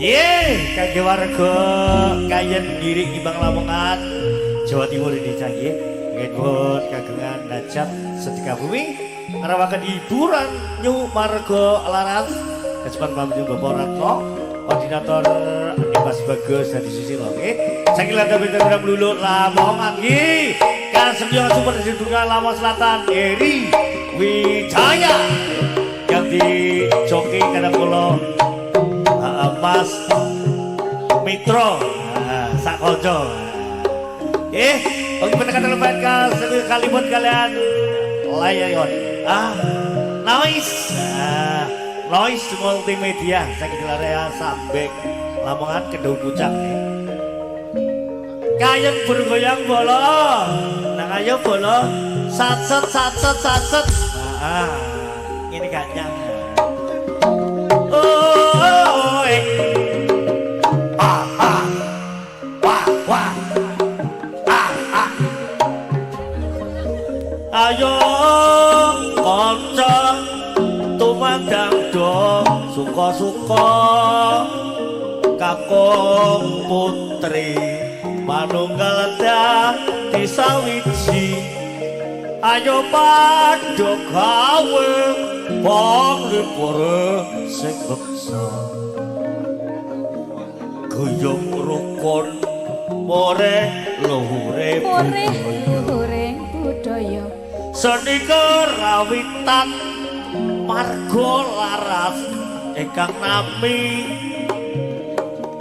Ye, kangge warga Kayen Girik Gimbang Lamongan, Jawa Timur ini canggih. Nggih kagungan hajat sedekah bumi ngarawaken hiburan New Margo Laras kesepan pamjung Bapak Ratno koordinator Mas Bagus dari Susilo nggih. Saking lantar bintang Bluluk Lamongan nggih. Kasemyo super dunia Lamongan Selatan Eri Wijaya yang dijoki kadang kula Mas Mitro sak kanca. Oke pendekatan lebat kalimut kalian layayon. Noise. Noise multimedia saking area Sambeng Lamongan Kedung Pucang. Kayen bergoyang bolo. Nah ayo bolo satset satset satset. Nah, ini ganyang. Oh, eh. Ah, ah. Wah, wah. Ah, ah. Ayo kanca tumandang do suka-suka kakung putri manunggal dadi sawiji. Ayo padha gawe panglipure sing beksa guyub rukun more luhure budaya seni kerawitan marga laras ingkang nami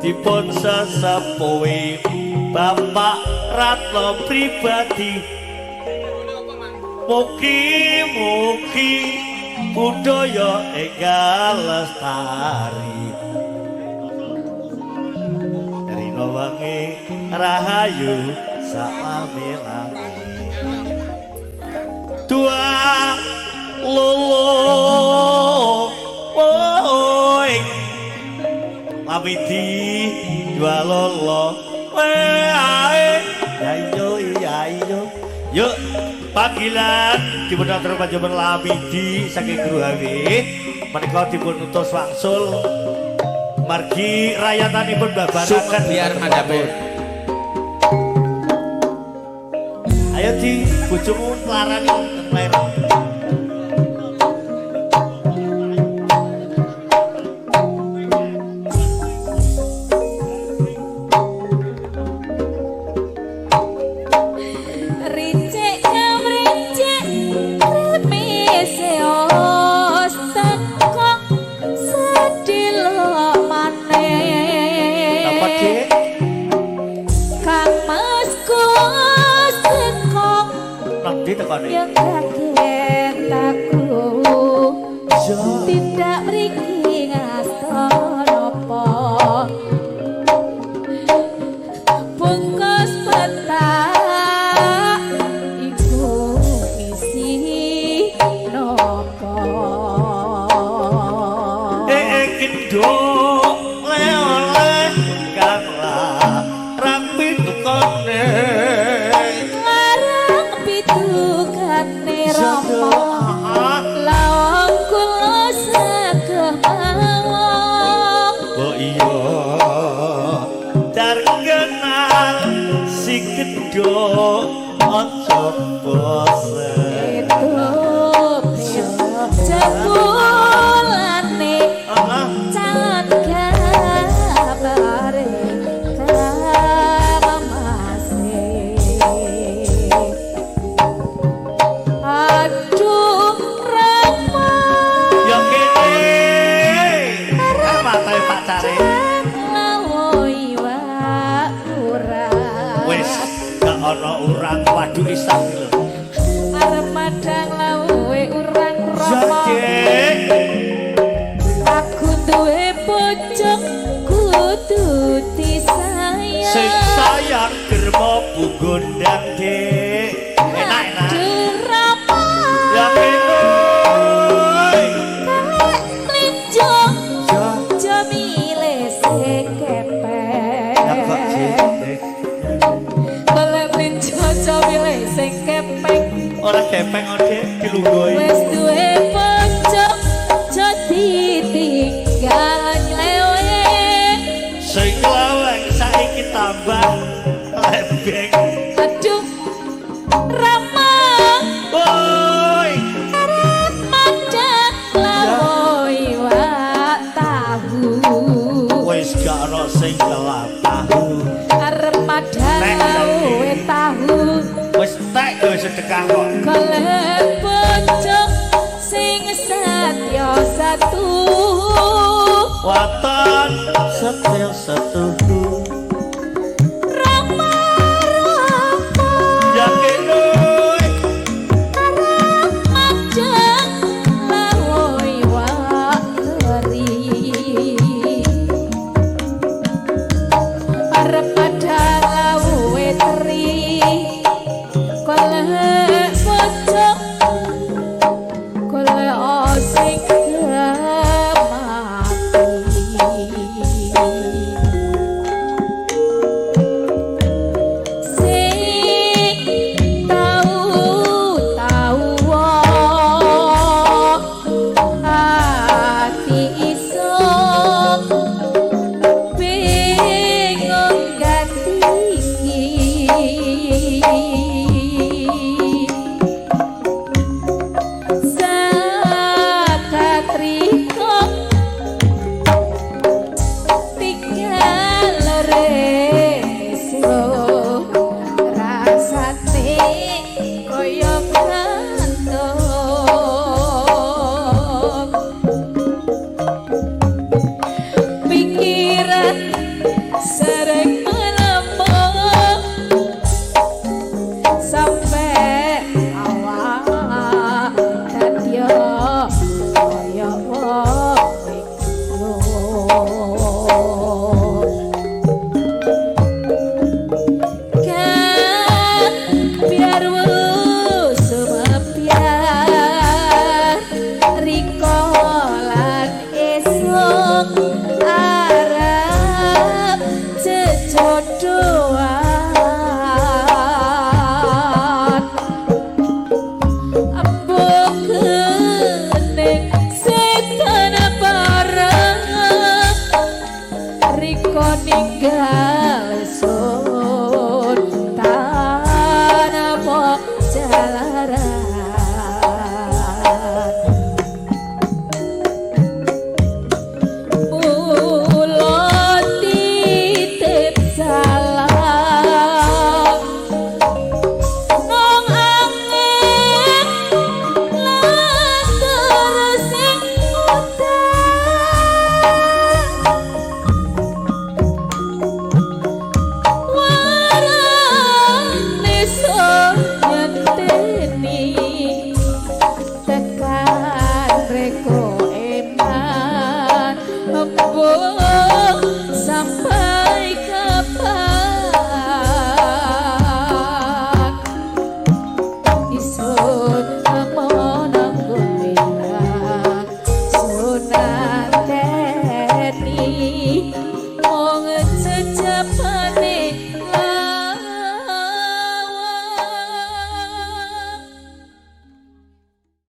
dipun sesepuhi Bapak Ratno pribadi. Mugi-mugi budaya enggal lestari. Rina wangi rahayu salami-lami. Dua lolo oi lamidi dua lolo ae ya iyo iya iyo. Yuk panggilan dipun atur panjenengan Lamidi saking Guru Hawi menika dipun utus wangsul margi rayatanipun babaraken biar mandhape. Ayo di bojomu larani lereng. Ricik kamricik remise os teko sedilo maneh. Napa, Dik? Kang Mas Gus teko Nang ndi tekone? Yang kaget aku tindak mriki ngasta napa bungkus petak iku isi napa. Gendhok le-oleh kang larang pitukane. Larang pitukane Rama lawang kula saged mawon. Oh iya terkenal si gendhok aja bosen. Itu jebulane calon kabare kamase. Aduh Rama Ya kene matae pacare lawo iwak urang. Wis gak ana urang waduh isan iki lho. Arep madang lawuhe urang Ya Rama. Dik. Aku duwe bojo kudu disayang. Sing sayang germo bunggondang Dik. Enak enak. Aduh Rama. Ya kene. Kalek mlinjo Ya jamile sing kepeng. Ya kok Dik. Kalek mlinjo jamile sing kepeng. Ora kepeng kok Dik dilunggoi. Wis duwe bojo aja ditinggal nyleweng. Waton.